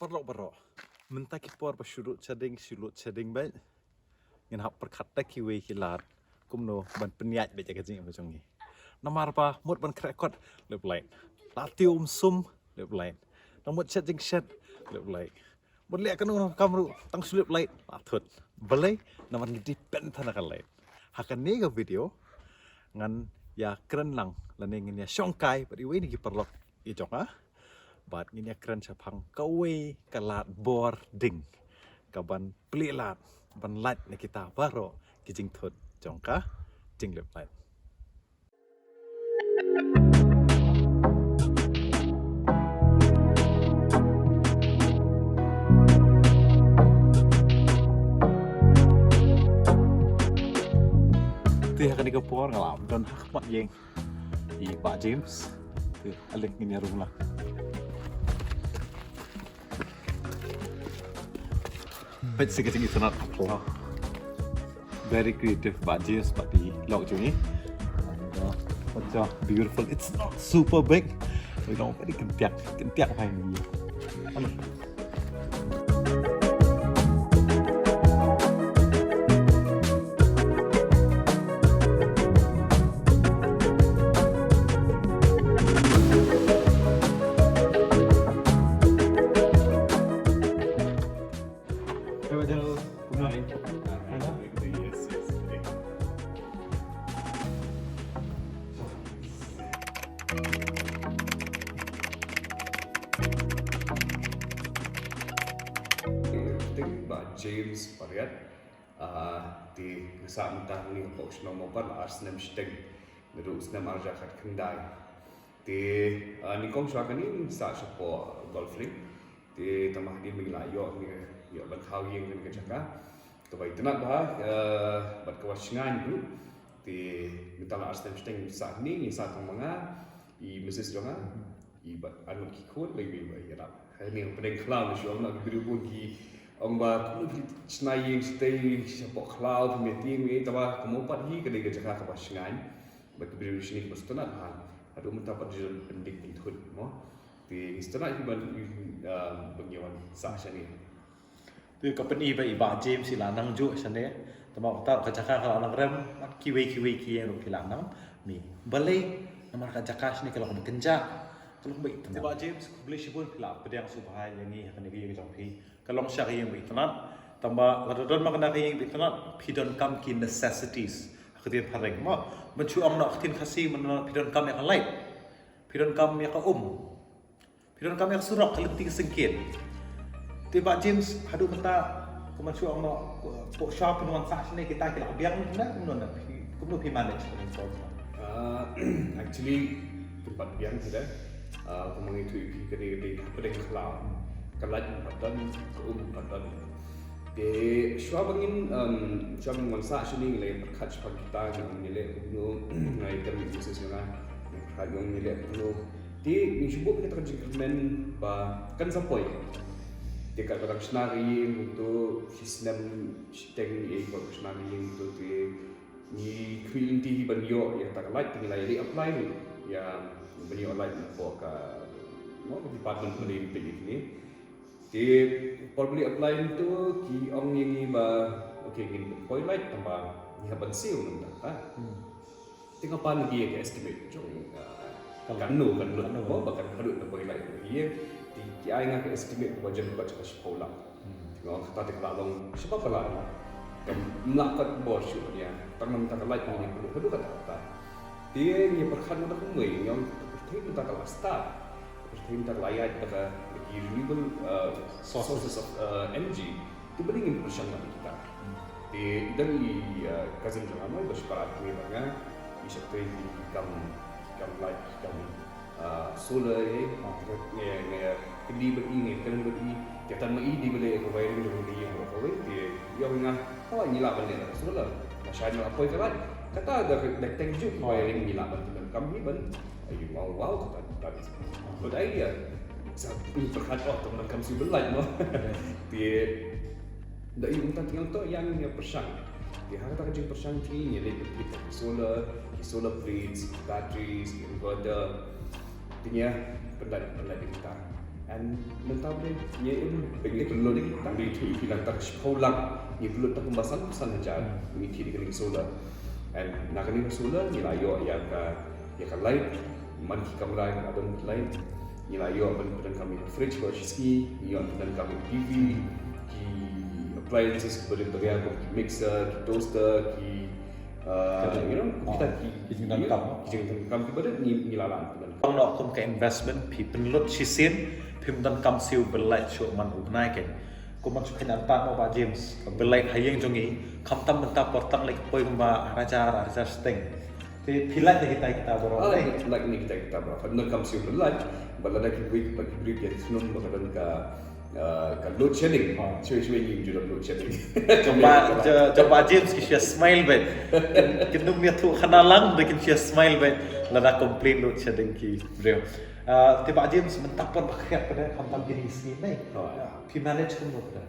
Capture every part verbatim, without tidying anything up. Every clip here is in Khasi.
Paralok baroh, mynta ki por ba shu lut shading, shu lut shading beit, ngin hap pyrkhat da kiwei ki lad kumno ban pynïaid beit ïa ka jingim jong ngi. Namar ba mut ban khreh kot, lip light. La tiew um sum, lip light. Nang mut shet jingshet, lip light. Mut leh kano kano kam ruh, tang shu lip light, la thut. Balei? Namar ngi depend than na ka light. Ha kane ka video ngan ïa kren lang lane ngin ïa shongkai bad iwei na ki paralok ïa jong nga. Bad ngin ïa kren shaphang kawei ka lad bor ding kaban plie lad ban lait na kita baroh ki jingthut jong ka jinglip lait. Te ha kane ka por nga la don ha khmat ïing i Bah James. Te ale ngin ïa rung lang. Peit shi ka jingitynnad. Very creative Bah James bad i lok jong i. And, uh, what a beautiful. It's not super big. You know, very kyntiak, kyntiak bha ïa ngi. James Pariat. Ah, te nga sah mynta hangne hapoh shnong Mawpat ar snem shiteng. Naduh u snem ar hajar khatkhyndai. Te, ah, nyngkong shuwa kane nga sah shapoh Golf Link. Te tang ba hadien ba ngi la ïoh, ngi ïoh ban thaw ïing kane ka jaka kaba itynnad bha, eh, bad kaba shngaiñ ruh. Te mynta la ar snem shiteng sah hangne, ngi sah tang ma nga, i Missus jong nga, i bad arngut ki khun, bad iwei iwei ba ïarap. Hangne hapdeng khlaw, shu ong na ki briew bun ki ong ba kumno phi shna ïing shatei shapoh khlaw, phi mih tieng, eh, tang ba ka Mawpat hi ka dei ka jaka kaba shngaiñ. Bad ki briew shane kiba sngewtynnat bha. Haduh mynta pat ki don pyndit pynthut mo. Te ngi sngewtynnat hi ban, ah, ban ïa wan sah shane. Te ka pyni ba i Bah James i la nang juh shane. Tang ba kata ka jaka ka la nang rem, bad kiwei kiwei ki ïing ruh ki la nang mih. Balei? Namar ka jaka shane ka long kaba kynjah, ka long kaba itynnad. Te Bah James, khublei shibun phi la pdiang sngewbha ïa ngi ha kane ka ïing jong phi. Ka long sha ka ïing ba itynnad. Tang ba lada don ma kane ka ïing ba itynnad, phi donkam ki necessities. Ha ka ktien phareng mo. Ban shu ong noh ha ka ktien Khasi, ban phi donkam ïa ka light. Phi donkam ïa ka um. Phi donkam ïa ka surok, ka lynti ka syngkien. Te Bah James, haduh mynta, kumno shu ong noh, hapoh shuwa phin wan sah shane kita ki la biang ne kumno ne, phi, kumno phi manage kumno? Ah, actually, kim pat biang kita. Ah, kumba nga ong ïa phi, kane ka dei hapdeng khlaw. Ka light pat don, ka um pat don. Te shuwa ba ngin, um, shuwa ba ngin wan sah shane ngi la ïa pyrkhat shaphang kita, ngi ong ngi leh kumno, nga ïa kren bad i Missus jong nga, ngi pyrkhat ngi ong ngi leh kumno. Te ngi shu buh kata ka jingkyrmen ba kan sa poi. Te katba dang shna ka ïing kumto, shi snem shiteng ïa katba shna ka ïing kumto, te ngi khmih lynti hi ban ïoh ïa kata ka light, te ngi la ïa leit apply ruh ïa ban ïoh light napoh ka, mo, ka department ba dei ban peit ïa kine. Te por ba leit apply mynta ki ong ïa ngi ba, okay, ngin poi light tang ba ngi hap ban siew mynta ta. Hmm. Te nga pan ïa ki ïa ka estimate jong, ah, ka light, katno, katno, katno, mo, ba kan haduh na poi light ïa. Te ki ai nga ka estimate ba jan ka jaka shiphew lak. Hmm. Te nga ong kata te ka la long shiphew lak. Kam lah kat bor shuh ïa. Tang namar ka light ngi pynlong haduh katta katta. Te ngi pyrkhat na ka kumne, ngi ong ka pyrthei mynta ka la start. Ka pyrthei mynta ka la ïaid da ka, da ki renewable, uh, sources, sources of, uh, energy. Te balei ngin pyrshang ïa kita. Hmm. Te i don i, uh, cousin jong nga mo, ba shipara kmie bad nga, i shah trei ïa ki kam, ki kam light, ki kam, uh, solar, eh. Ah. Nga, nga, nga kylli bad i, nga kren bad i, te tang ma i dei ban leh ïa ka wiring jong ka ïing baroh kawei, te i ong ïa nga, oh, ngi lah ban leh da ka solar. Lashai ngi la poi ka light. Kata da, da teng juh ka, oh, wiring ngi lah ban pyndonkam hi ban, ai, wow, wow, kata, that is good idea. Sa ngi pyrkhat, oh, tang ban kam shu ban light mo. Te da i ong ta, te i ong to, ïa ngi ïa pyrshang. Te ha kata ka jingpyrshang te ngi leit pynpeit ki solar, ki solar plates, ki batteries, ki inverter. Te ngi ïa pynlait, pynlait ïa kita. And mynta ba ngi im ba ngi pynlut, tang dei tu ki nang tang shiphew lak, ngi pynlut tang kumba san phew san hajar, ngi thied ïa kane ka solar. And na kane ka solar ngi la ïoh ïa ka, ïa ka light, man ki kamra ngi la don light, ngi la ïoh ban pyndonkam ïa ka fridge ba shi sngi, ngi ïoh pyndonkam ïa ka T V, ki appliances ki ba don baria, ki mixer, ki toaster, ki, uh, you know, kita ki, ki jingdonkam, ki jingdonkam ki ba don ngi, ngi la lah pyndonkam. Ong noh kum ka investment, phi pynlut shisien, phim donkam shuh bill light shuh man u bnai kein. Kum ban shu kheiñ nangta mo Bah James, bill light ha ïing jong ngi, khamtam mynta por tang leit poi kumba ar hajar, ar hajar shiteng. Te phi light na kita kita baroh. Ah, light na kita kita baroh. Phim donkam shuh bill light, bad lada ki wei bad ki briew ki ïa snum ba ka don ka, ah, ka load shedding. Ah. Shwei shwei ngim ju don load shedding. Jong Bah, jong, jong Bah James ki shu ïa smile beit. Kin nym ïathuh khana lang, da kin shu ïa smile beit lada complain load shedding ki briew. Ah, te Bah James, mynta por ba khriat pat de, khamtam kine ki sngi, ne? Oh, ïa. Phi manage kumno pat de?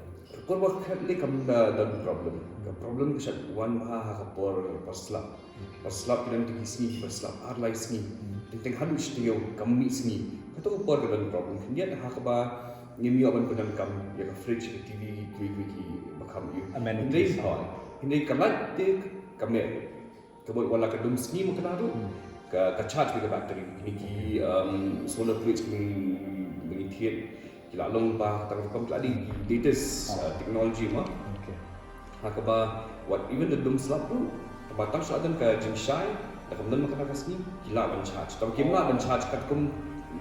Por ba khriat lei kam da don problem. Ka problem ka shait wan bha ha ka por, por slap. Por slap ki don ki sngi, por slap ar lai sngi. Teng teng haduh shi taïew kam mih sngi. Kato ka por ka don problem. Khyndiat ha kaba ngim ïoh ban pyndonkam ïa ka fridge, ka T V, kiwei kiwei kiba kham ïoh. Amenities. Hynrei, hooid. Hynrei ka light te ka mih. Ka mut wat la ka dum sngi mo kane ruh, ka, ka charge beit ka battery. Kine ki, um, solar plates kine ba ngi thied, ki la long ba tang rukom, ki la dei ki latest, uh, technology mo. Okay. Ha kaba wat even da dum slap ruh, kaba tang shu la don ka jingshai, da kam don ma kane ka sngi, ki lah ban charge. Tang kim lah ban charge katkum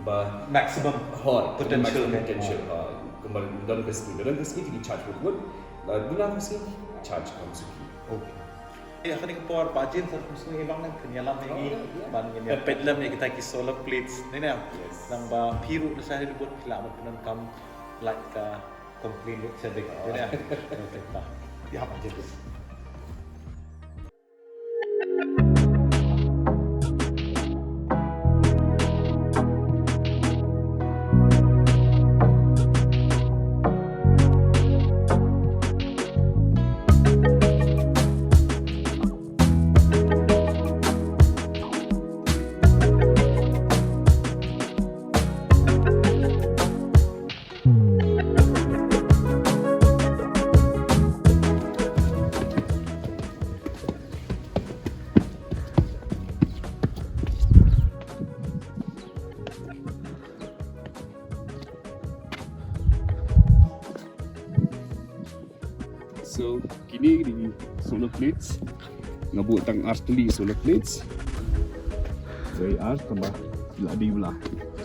ba maximum, hooid, potential, maximum potential. Hooid. Kumba don ka sngi, don ka sngi te ki charge wut wut. Lada duna ka sngi, charge kam suki. Okay. Eh, ha kane ka por Bah James, sa kum sngewbha long nang pynïalam ïa ngi. Oh, yeah, yeah. Ban ngin ïa peit lem ïa kita ki solar plates. Ne ne. Yes. Nang ba phi ruh na sha ri bud phi lah ban pyndonkam light ka complain load shedding. Oh. Ne ne. Okay, ta. Ïa Bah James. So, kine ki dei solar plates. Nga buh tang ar tylli solar plates. Wei ar tang ba la dei bla.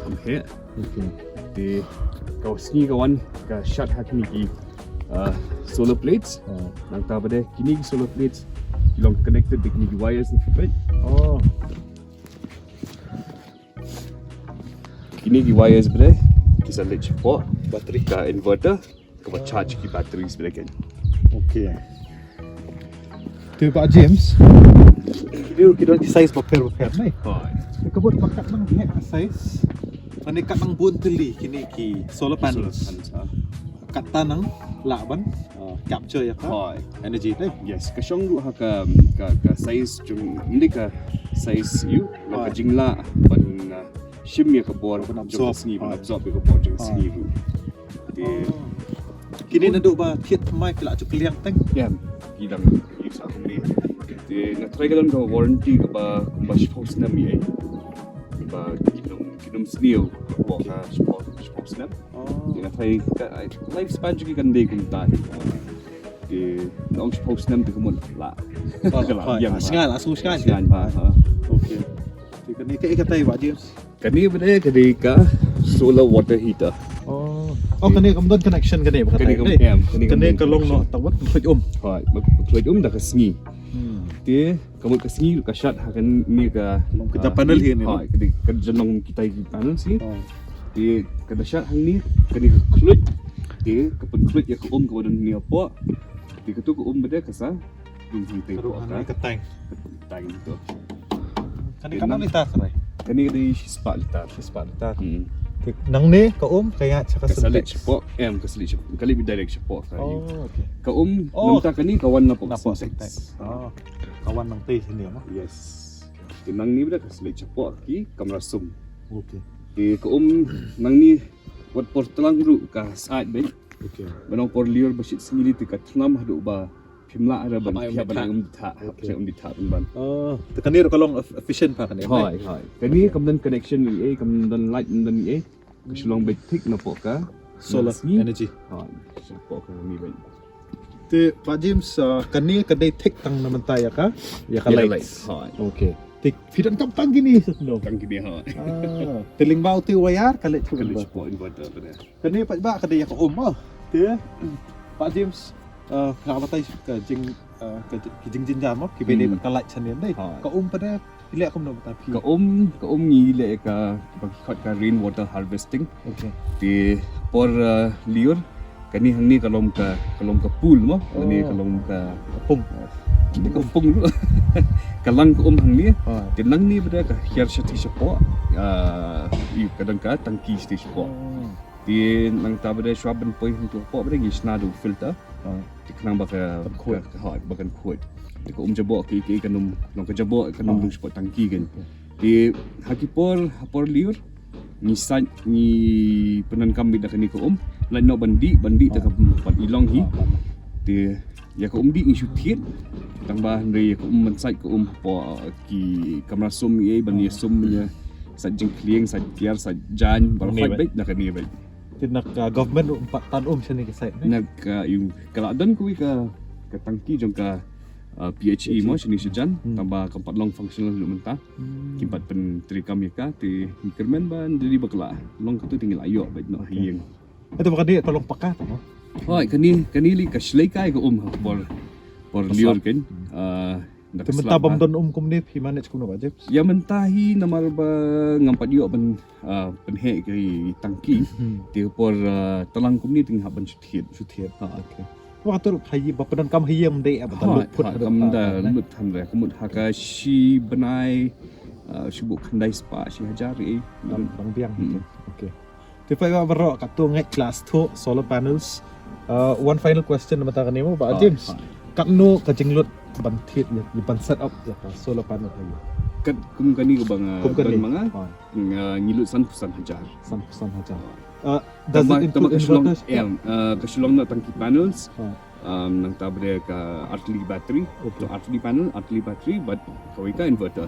Am he. Okay. Te ka sngi ka wan ka shut ha kine ki, uh, solar plates. Oh. Nangta ba dei kine ki solar plates ki long connected da kine ki wires na ki plate. Oh. Kine ki wires ba dei ki sa leit shapoh battery ka inverter. Kaba charge ki batteries bad again. Okay. Te Bah James, ki don, ki don ki size bapher bapher ne? Hooid. Ka bud ba kat nang heh ka size. Lane kat nang bun tylli kine ki solar panels. Solar panels, ha. Katta nang lah ban, uh, capture ïa ka, hooid, energy ne? Yes, ka shong ruh ha ka, ka, ka size jong, ym dei ka size ïa u, la ka, hooid, jinglah ban, uh, shim ïa ka bor jong ka sngi, ban absorb, hooid, absorb ïa ka bor jong ka sngi ruh. Te kine naduh ba thied thymmai ki la ju kylliang teng? Em, ki dang use ha kumne. Te nga tharai ka don ka warranty kaba kumba shiphew snem ïa. Ba ki nym, ki nym sniew hapoh ka shiphew, shiphew snem. Oh. Te nga tharai ka, ai, life span jong ki kan dei kumta hi. Te nga ong shiphew snem te ka mut la. Oh, ka la, oh, ïa, la sngew, la sngew, sngew. Sngew bha, ha. Okay. Te kane ka, kaei katai Bah James? Kane ba dei, ka dei ka solar water heater. Oh. Oh, kane kam don connection kane ba katai. Kane kam, em, kane kam, kane don ka long connection. Noh tang wat khluit um. Hooid, ba khluit um da ka sngi. Hmm. Te ka mut ka sngi ka shut ha kane ka, long ka, ah, panel hi ne. Hooid, ka dei ka jong kitai ki panel hi. Oh. Te ka da shut hangne, kane ka khluit. Te ka pynkhluit ïa ka um kaba don hangne hapoh. Te kato ka um ba dei ka sa Ka ruh hangne ka tank. Ka tank to. Kane katno litar trai? Kane ka dei shispah litar. Shispah litar. Hmm. Te nangne ka um ka ïaid sha ka Sintex. Ka sa leit shapoh, em, ka sa leit shapoh. Ka leit direct shapoh ka. Oh, okay. Ka um, oh, nangta kane ka wan napoh Sintex. Napoh Sintex. Oh. Ka wan nangtei shane mo? Yes. Te nangne ba dei ka sa leit shapoh ki kamra sum. Okay. Te ka um nangne Wat por tlang ruh ka sait beit. Okay. Ban ong por liur ba shit sngi te ka thnam haduh ba phim lah re ban Hap ai phia ban um ai um di thah, hap Okay. ai um di thah ban ban. Oh, te kane ruh ka long eff- efficient pa kane. Hoi, hoi. Kane kam don connection ni eh, kam don light, kam don ni eh. Ka shu long beit thik na poh ka Solar sngi. Energy. Hoi, shu poh ka ni beit. Te Pak James, uh, kane ka dei thik tang na mynta ïa ka, ïa ka Ïa ka light. Light, hoi. Okay. Te phi donkam tang kine sa no. Tang kine hoi. Ah, te lyngba u te wire ka light Ka thik lei ba. shu poh inverter beit. Kane pat ba ka dei ïa ka um ah. Te Pak James, uh, nga batai ka jing uh, ka ji- ki jingjynjar mo ki bede Hmm. ka light sha ne dei. Ha. Ka um pat de ki leh kumno mynta phi. Ka um, ka um ngi leh ka ba ki khot ka rain water harvesting. Okay. Te por uh, liur kane hangne ka long ka, ka long ka pool mo. Kane ka long ka Pung. Ni ka pung ruh. Ka lang ka um hangne. Ah. Te nangne pat de ka hiar shatei shapoh. Ah, ïa ka dang ka tangki shatei shapoh. Hmm. Te nangta pat de shuwa ban poi hangto hapoh pat de ngi shna da u filter. Ah. Te khnang ba ka Kan khuid. ka hoi ba kan khuid. Te ka um jaboh ki ki kan um, nong ka jaboh kan um Ah. dung shapoh tangki kan. Te ha ki por, ha por liur ngi sait ngi pyndonkam beit da kane ka um. Lait noh ban dih, ban dih te ka pat i long hi. Te ïa ka um dih ngi shu thied. Tang ba hynrei ïa ka um ban sait ka um hapoh ki kamra sum ïa ban ïa sum ïa sait jingkhlieng, sait tiar, sait jaiñ, baroh Ni khoit beit. Beit da kane beit. Te na ka government ruh pat tan um shane ka sait ne. Na ka ïu ka la don kawei ka, ka tangki jong ka uh, P H E mo shane shajan. Hmm. Tang ba kam pat long functional ruh mynta. Hmm. Kim pat pyntreikam ïa ka te ngi kyrmen ba ngi dei ba ka la long kato te ngi la ïoh beit noh ha ïing. Ito ba ka dei ka long paka ta mo. Hoi, kane, kane lei ka shlei kai ka um ha por, por Ka liur slap. Kan. Ah, da Te ka mynta slap bym ha. Don um kumne phi manage kumno Pak James. Ïa mynta hi namar ba ngam pat ïoh ban, ah, pynheh ki tangki. Hmm. Te por, ah, tlang kumne te ngi hap ban shu thied. Shu thied. Ha, okay. Wa tur ha ïing ba pyndonkam ha ïing ym dei ba ta lut phut Ha, haduh kam mynta, da ne? Lut than re, ka mut ha ka shi bnai, ah, shu buh khyndai spah shi hajar eh. Dang, dang biang. Hmm. Okay. Te phi ba baroh katto ngeit ka la sdang solar panels. Uh, one final question na bynta kane mo Pak Ah, James. Ah. Katno ka jinglut ban thied ïa, ïa ban set up ïa ka solar panel ha ïing. Kat kum kane ka ba nga Kum kane. Don ma nga, Ah, nga ngi lut sanphew san hajar. sanphew san hajar. Uh, does Tang ba, it tang ba include ka shu long, inverters? em, ah, ka shu long na tangki panels. Ah, Um, nangta pat de ka artylli battery. Okay. To artylli panel, artylli battery, but kawei ka inverter.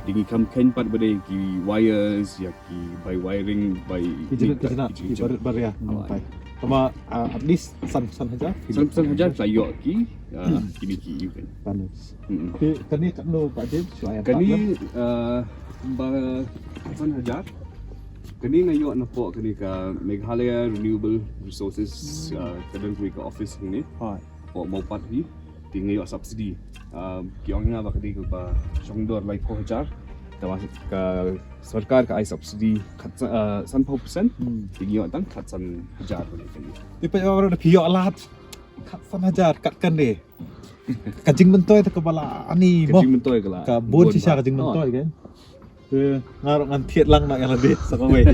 Te ngi kham kheiñ pat pat de ki wires, ïa ki bai wiring, bai ki jinat, ki jinat, ki ki jinat. bar-, baria. Ah, Tama, uh, at least san, san hajar. Sanphew san hajar la ïoh ki, ah, kine ki ïu kan. Panels. Hmm. Ki, kane katno Pak James? Shu ai Kane, ah, ba san hajar. Kane nga ïoh na poh kane ka Meghalaya Renewable Resources, ah, ka don kawei ka office hangne. Ha. Poh Mawpat hi. Te nga ïoh subsidy. Ah, ki ong nga ba ka dei kaba shong dor laiphew hajar. Tangba ka sorkar ka ai subsidy khat, ah, sanphew percent. Hmm. Te ngi ïoh tang khatsan hajar kane kane. Te phi ïoh lad. Khatsan hajar, kat kane. Ka jingmyntoi te kaba la ani Ka mo. jingmyntoi ka la. Ka bun shisha Bun ka ba. jingmyntoi Oh. Kan. Te nga ruh ngan thied lang na ïa lade sa kawei.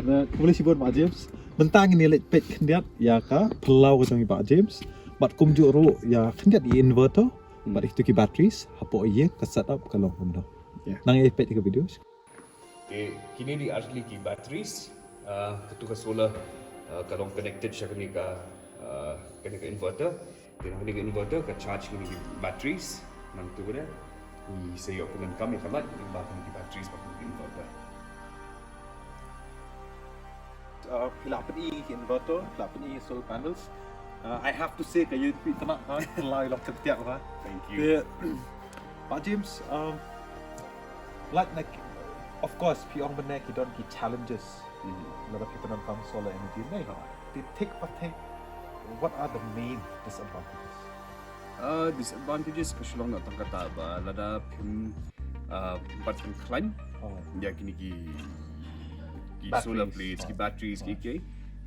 Na khublei shibun Pak James. Mynta ngin ïa leit peit khyndiat ïa ka phyllaw ka jong i Pak James. Bad kumjuh ruh ïa khyndiat i inverter. Hmm. Bad ito ki batteries hapoh ïing ka setup ka long kumno. Yeah. Nang ïa peit ïa ka video. Te kine dei artylli ki batteries, ah, katu ka solar, ah, ka long connected sha kane ka, ah, kane ka inverter. Te na kane ka inverter ka charge kine ki batteries. Nangta pat de ngi sa ïoh pyndonkam ïa ka light lyngba kine ki batteries bad kine ki inverter. Uh, phi la pyni ki inverter, phi la pyni ki solar panels. Uh, I have to say ka ïa phi tnat ha, phi la long kyntiak ha. Thank you. Te, Pak James, um, like, like, of course, phi ong mynne ki don ki challenges. Mhm. Lada phi pyndonkam solar energy ne. Ha. Te thik pa thik, what are the main disadvantages? Uh, disadvantages ka shu long na tang kata ba lada phim, uh, pat pynkhlaiñ. Oh. Ïa kine ki, ki Batteries. Solar plates, ki Oh. Batteries, Oh. ki ki.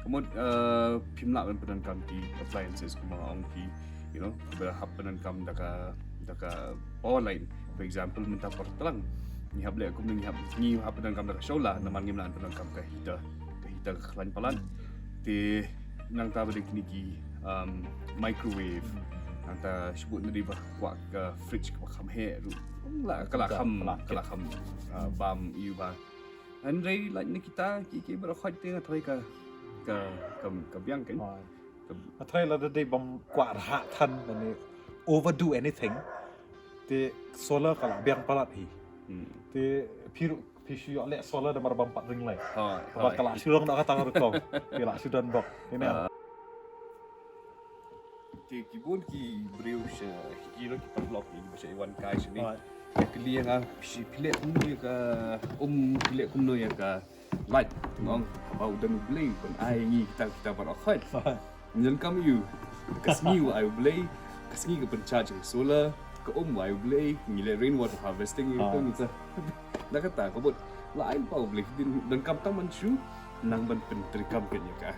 Ka mut, uh, phim lah ban pyndonkam ki appliances kumba ong phi, you know, ba hap pyndonkam da ka, da ka power line. For example, mynta por tlang ngi hap leh kum ngi hap, ngi hap pyndonkam da ka solar, namar ngim lah pyndonkam ka heater. Ka heater ka khlaiñ palat. Te nangta pat de kine ki, um, microwave. Nangta shu bun na dei ba kwah ka fridge kaba kham heh ruh. La, ka la kham, ka la kham, uh, bam ïa ba. Hynrei lait na kita ki, ki baroh khoit te nga tharai ka, Ka ka ka biang kan. Nga try lada dei bym kwah rhah than lane overdo anything. Te solar ka la biang palat hi. Te phi ruh phi shu ïoh leh solar da mar bym pat ring light. Hooid. Ba ka la shu long da kata ka rukom. Te la shu don bok. Ine. Te ki bun ki briew sha ki ro ki paralok ki ba sha wan kai shane. Ki leh nga phi leh kumno ïa ka um phi leh kumno ïa ka light. Ngong ba u don u Blei ban ai ngi kita kita baroh khoit. Ngan kam ïa u. Ka sngi u ai u Blei, ka sngi ka pynchah jong solar, ka um u ai u Blei, ngi leh rainwater harvesting ïa ka ngi sa. Da kata ka bot la ai pa u Blei din don kam tang man shu nang ban pyntreikam ka ïa ka.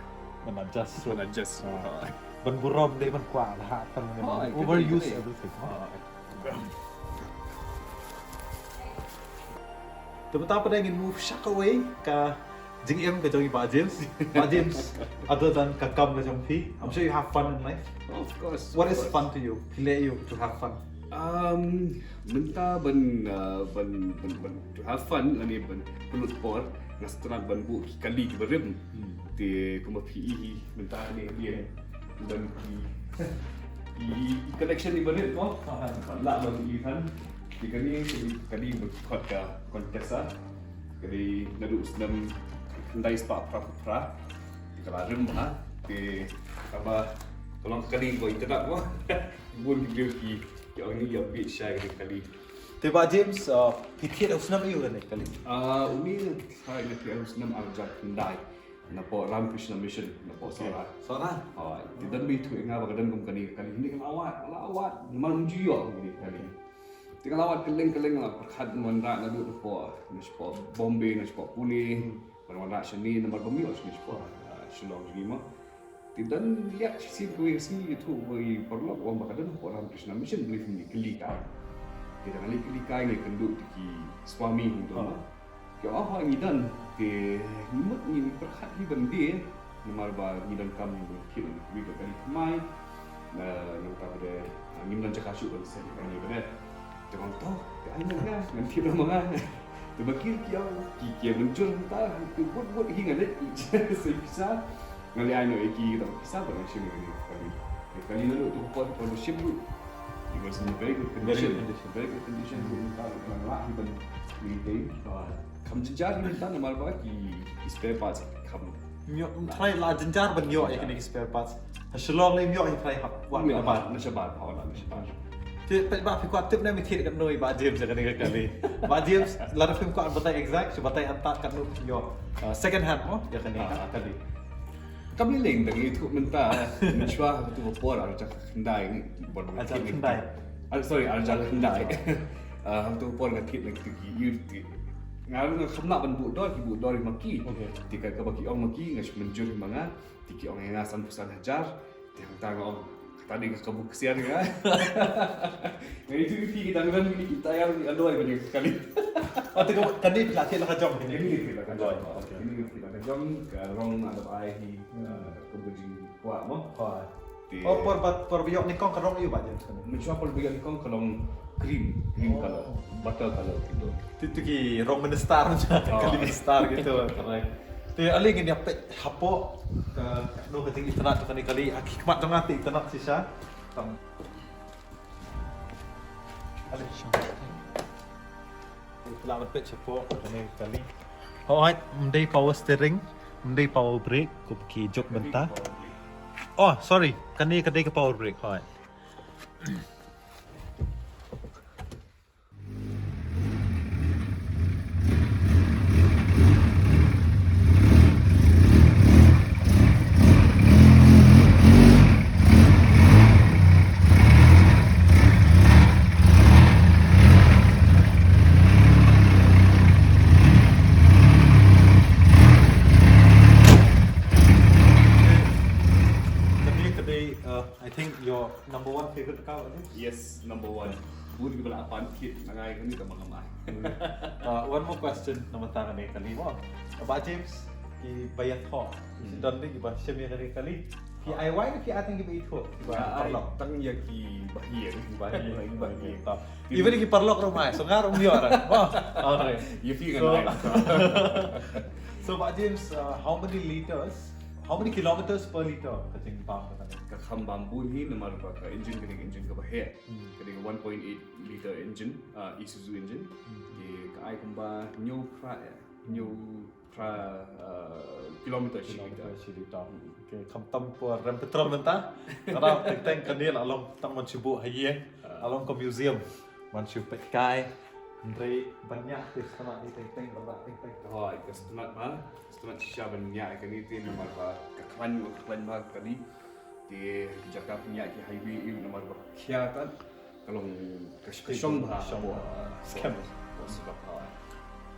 Ban adjust. Ban adjust. Ban burom dei ban kwah la ha tang overuse everything. Te mynta pat ngin move sha kawei ka jingim ka jong i Bah James. Bah James, other than ka kam ka jong phi, I'm sure you have fun in life. Of course. What is fun to you? Phi leh ïa u to have fun. Um, mynta ban uh, ban ban ban to have fun lane ban pynlut por nga start ban buh ki kali ki barim. Te kumba phi i hi mynta ne dia ban ki i collection i barim ko. La ban i kan. Te kali kali ba khot ka Contessa. Kali naduh u snem khyndai spah phra phew phra. Te ka la rim bha. Te kaba ka long kali ba internet ko. Bun ki briew ki ki ong ïa bit shai kali. Te Bah James, phi thied u snem aiu kane kali? Ah, uni nga thied u snem arhajar khyndai. Napoh Ramakrishna Mission napoh Sohra. Sohra. Hooid. Te don ba ïathuh ïa nga ba ka don kum kane ka kali. Hynrei nga la wad, nga la wad. Namar ngam ju ïoh kane ka kali. Te nga la wad kylleng kylleng nga la pyrkhat ban wanrah naduh napoh, na shapoh Bombay, na shapoh Pune. Ban wanrah shane namar bym ïoh shane shapoh Shillong jong ngi mo. Te don liat shisien kawei ka sngi ïathuh ba i paralok u ong ba ka don hapoh Ramakrishna Mission, balei phim leit kylli kai. Te da nga leit kylli kai nga ïakynduh te ki Swami hangto ma. Ki ong, oh, ngi don. Te ngi mut ngi pyrkhat hi ban die namar ba ngi donkam ngi thied ngi kylli ka kali thymmai. Na nangta ba de ngim don jaka shuh ban send kane ba de. Te ong to, te ai ngan thied ma nga. Te ba ki ki ong ki ki mynjur mynta te bud bud hi nga leit sei pisa. Nga leit ai noh ïa ki kita pisa ba nga shim ïa kane ka kali. Te kali naduh tu ka por ka shim ruh. It was in very good condition. Very good condition. Mynta nga lah hi ban maintain. Kham jynjar hi mynta namar ba ki spare parts kham Ym ïoh, ym try la jynjar ban ïoh ïa kine ki spare parts. Ha Shillong lei ym ïoh ïa try hap. Wan ïoh ba na shabar ba na shabar. Te peit ba phi kwah tip ne me thied katno ïa Bah James ïa kane ka kali. Bah James lada phim kwah batai exact, shu batai antad katno phi ïoh. Second hand mo ïa kane ka kali. Kam lei leng dang ïathuh mynta. Mynshuwa ha katu ka por arhajar khyndai ngi bad arhajar khyndai. Ah, sorry, arhajar khyndai. Ha katu ka por nga thied na kitu ki ïa nga ruh nga kham lah ban buh dor ki buh dor ïa ma ki. Te ka kaba ki ong ma ki nga shu mynjur ïa ma nga. Te ki ong ïa nga sanphew san hajar. Te hangta nga ong kata dei ka kabu ksiar ïa nga. Nga ïathuh ïa phi ki dang rem ki tayar ki aloi ban ïa ka kali. Oh te ka kane phi la thied la ka jong kane. Kane phi la ka jong. Kane phi la ka jong ka rong nga dap ai hi ka bujing kwah mo. Oh por ba por ba ïoh nyngkong ka rong aiu Bah James kane? Mynshuwa por ba ïoh nyngkong ka long cream, cream color, butter color gitu. Tu tu ki rong minister, kali minister gitu. Te ale ngin ïa peit hapoh ka no ka jing itynnad kane kali ha khmat jong nga te itynnad shisha. Ale. Phi lah ban peit shapoh kane kali. Hooid, ym dei power steering, ym dei power brake, kum ki juk mynta. Oh, sorry, kane ka dei ka power brake, hooid. Kane ka dei, uh, I think your number one favorite car, I think? Yes, number one. Bun kiba la pan thied na ngai kane ka ma nga mai. Uh, one more question na bynta kane kali mo. Bah James, kiba ïathoh, ki don dei kiba shem ïa kane kali. Phi ai wai ne phi ai tang kiba ithuh kiba paralok? Tang ïa kiba hi, kiba hi, kiba hi. Even ki paralok ruh mai, so nga ruh ym ïoh ruh. Mo. Alright. Ïa phi ngan ai. So Bah James, uh, how many liters How many kilometers per liter ka jingbam ka kane? Ka kham bam bun hi, namar ba ka engine kane ka engine kaba heh. Hmm. Kane ka one point eight liter engine, uh, Isuzu engine. Hmm. Te ka ai kumba hynñiew phra, hynñiew phra, uh, kilometer shi liter. Kilometer shi liter. Hmm. Okay, kham tam por rem petrol mynta. Ka dei teng teng kane la long tang ban shu buh ha ïing. Ah. La long ka museum. Ban shu peit kai. Hynrei ban ñiah te sngewtynnat teng teng, ban ñiah teng teng. Hooid, ka sngewtynnat ba. Sngewtynnat shisha ban ñiah ïa kane te namar ba ka khlaiñ, ka khlaiñ ba ka kali. Te jaka pynñiah ki highway ïa namar ba khia ka, ka long ka shong bha. Shong bha. Skhem.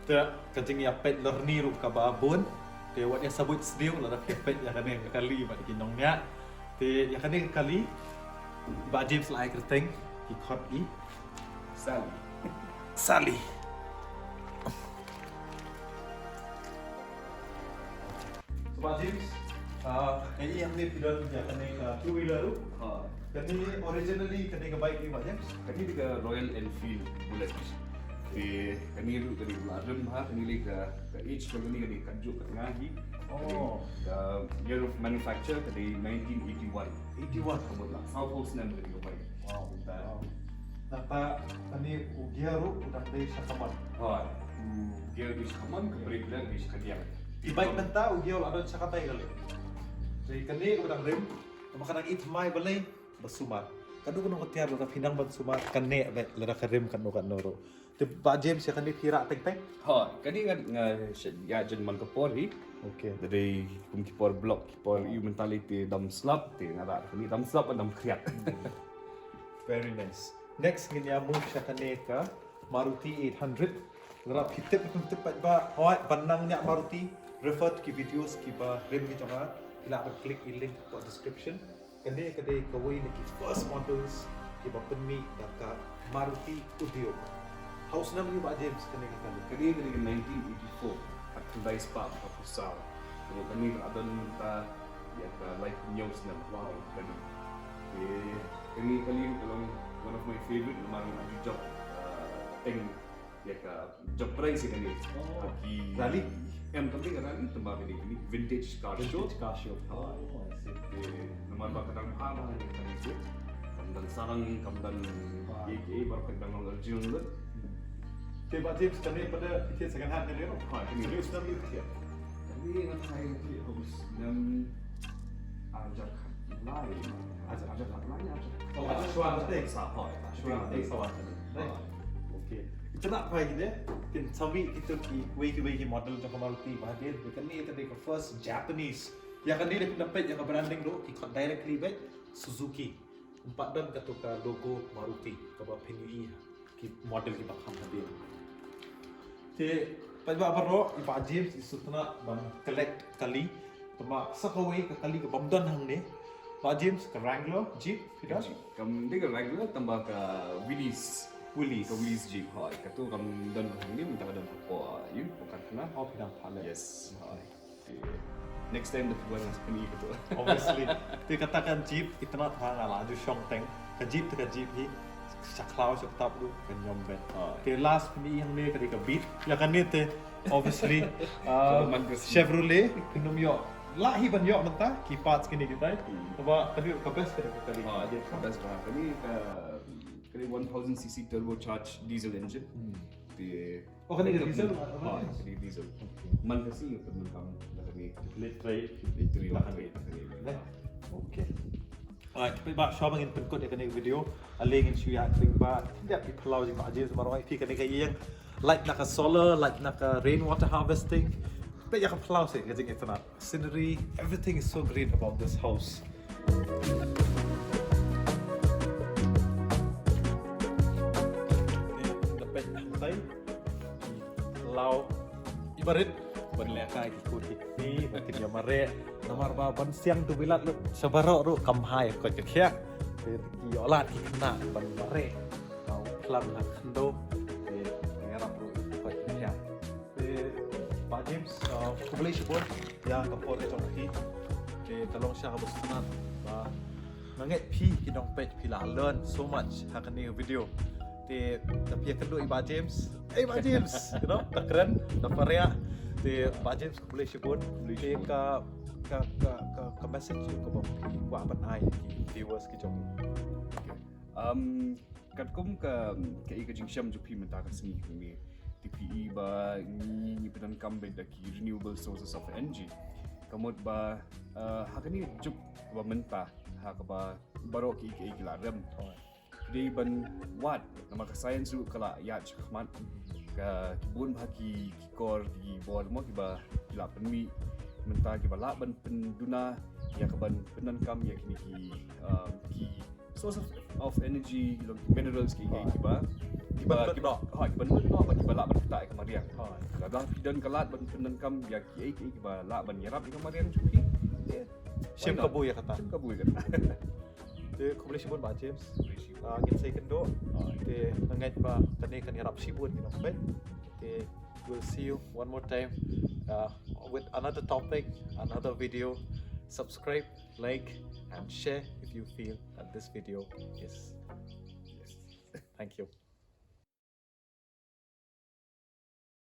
Te ka jingïapeit lorni ruh kaba bun. Te wat ïa sa buit sniew lada phi peit ïa kane ka kali bad ki nongñiah. Te ïa kane ka kali Bah James la ai kyrteng, ki khot i Sally. Sally. So Bah James, ah, ka i hangne phi don ïa kane ka two wheeler ruh. Ha. Kane originally kane ka bike ne Bah James? Kane dei ka Royal Enfield Bullet. Te kane ruh kane ka la rem ha, kane lei ka, ka age ka kane kane ka juk ka tnga hi. Oh. Ka year of manufacture ka dei nineteen eighty-one. Eighty-one. Ka mut la saw phew snem kane ka bike. Wow. Nangta kane u gear ruh u dang dei sha kamon. Hooid. U gear dei sha kamon, ka brake leh dei sha kadiang. I bike mynta u gear u la don sha katai ka lei. Te kane u dang rem, namar ka dang i thymmai balei ba sumar. Katno katno ka tiar lada phi nang ban sumar, kane beit lada ka rem katno katno ruh. Te Bah James ïa kane phi rah teng teng? Hooid, kane nga, nga ïa jan man ka por hi. Okay. Te dei kum ki por block, ki por ïa mynta lei te dam slap, te nga rah kane dam slap dam khriat. Very nice. Next ngin ïa move sha kane ka Maruti eight hundred. Lada phi tip, phi tip pat ba hooid ban nang ñiah Maruti, refer to ki videos kiba rem ki jong nga, phi lah ban click i link hapoh description. Kane ka dei kawei na ki first models kiba pynmih da ka Maruti Udyog. Ha u snem ïa Bah James kane ka kali? Kane ka dei nineteen eighty-four, ka Hyundai Spark ka pyrsa. Kane ka la don mynta ïa ka laiphew hynñiew snem. Wow. Kane. Kane ka kali ka long one of my favorite namar nga ju jop, uh, teng ïa ka jop prize ïa kane. Oh. Ki rally. Em, kam dei ka rally, tang ba kane, kane vintage car show. Vintage car show. Oh, I see. Te namar ba ka dang bha bha ïa kane show. Kam don sarang, kam don ïa ki, baroh ka dang long original lut. Hmm. Te Bah James, kane pat phi thied second hand kane ruh? Ha, kane. Kane u snem phi thied? Kane nga tharai nga thied ha u snem arhajar khatlai. Arhajar, arhajar khatlai, arhajar. Oh, arhajar shwa khatlai. Sa, hooid. Shwa khatlai, sa khatlai. Right. Okay. Itynnad bha ïa kine, kin sa mih kito kiwei kiwei ki model jong ka Maruti ba hadien, te kane ka dei ka first Japanese. Ïa kane lada phi peit ïa ka branding ruh, ki khot directly beit Suzuki. Ym pat don kato ka logo Maruti kaba phin ïohi ha ki model kiba kham hadien. Te paidbah baroh, i Bah James i sngewtynnad ban collect kali. Tangba sa kawei ka kali ka bym don hangne. Bah James, ka Wrangler Jeep, phi don? Jeep. Kam dei ka Wrangler, tangba ka Willys. Willys. Ka Willys Jeep, hooid. Kato kam don hangne, mynta ka don hapoh, uh, ïa u, hapoh karkhana. Oh, phi don hapoh leh. Yes, hooid. Te next time da phi wan nga sa pyni kato. Obviously. Te kata ka Jeep, itynnad bha nga la ju shong teng. Ka Jeep te ka Jeep hi. Sha khlaw sha ktap ruh kan ym beit. Ah. Te last phi ïohi hangne ka dei ka Beat. Ïa kane te obviously, ah, Chevrolet, phin ym ïoh. Lah hi ban ïoh mynta ki parts kine kitai. Hmm. Tangba kane ka best ka dei ka kali. Ah, ka best bha. Kane ka, kane one thousand C C turbocharged diesel engine. Hmm. Te Oh, kane ka diesel? Ah, kane diesel. Man ka sngi ka man kam da kane. Leh try. Leh try. Okay. Alright, paidbah, shuwa ba ngin pynkut ïa kane ka video, ale ngin shu ïa kynmaw ba, ïa phi phyllaw jong Bah James, namar ong ïa phi kane ka ïing, light na ka solar, light na ka rainwater harvesting. Peit ïa ka phyllaw seh ka jingitynnad. Scenery, everything is so great about this house. Te da peit hangtai, phyllaw, ibarit ban lehkai ki kur ki kti, ba kin ïa mareh. Namar ba ban siang dewbilat lut sha baroh ruh kam bha ïa ka koit ka khiah. Te ki ïoh lad ki khynnah ban mareh. Ka u phlang ha khyndew. Te ïarap ruh ïa ka koit ka khiah. Te Bah James, uh, khublei shibun ïa ka por ka jong phi. Te ka long shisha kaba sngewtynnad ba nga ngeit phi ki nongpeit phi la learn so much ha kane ka video. Te da phi ïakynduh ïa Bah James, "Ei Bah James," you know, da kren, da pariah. Te Bah James khublei shibun. Te ka ka ka ka, ka message ïa ka ba phi kwah ban ai ïa ki viewers ki jong ngi. Um, katkum ka ka i ka jingshem jong phi mynta ka sngi kane, te phi i ba ngi ngi pyndonkam bad da ki renewable sources of energy. Ka mut ba uh, ha kane juk ba mynta ha kaba baroh ki i ki i ki la rem. Dei ban wad namar ka science ruh ka la ïaid shakhmat. Ka ki bun bha ki ki kor ki bor mo kiba ki la pynmih mynta kiba lah ban pynduna ïa ka ban pyndonkam ïa kine ki um, ki source of, of energy, you know, minerals ki ki kiba kiba kiba ha kiba nud mo ba kiba lah ban ktah ïa ka mariang. Lada phi don ka lad ban pyndonkam ïa ki ki kiba lah ban ïarap ïa ka mariang jong phi. Shim kabu ïa kata. Shim kabu ïa kata. Te khublei shibun Bah James. Ngin sa ïakynduh. Te nga ngeit ba kane kan ïarap shibun ki nongpeit. Te we'll see you one more time uh, with another topic, another video. Subscribe, like and share if you feel that this video is. Yes. Thank you.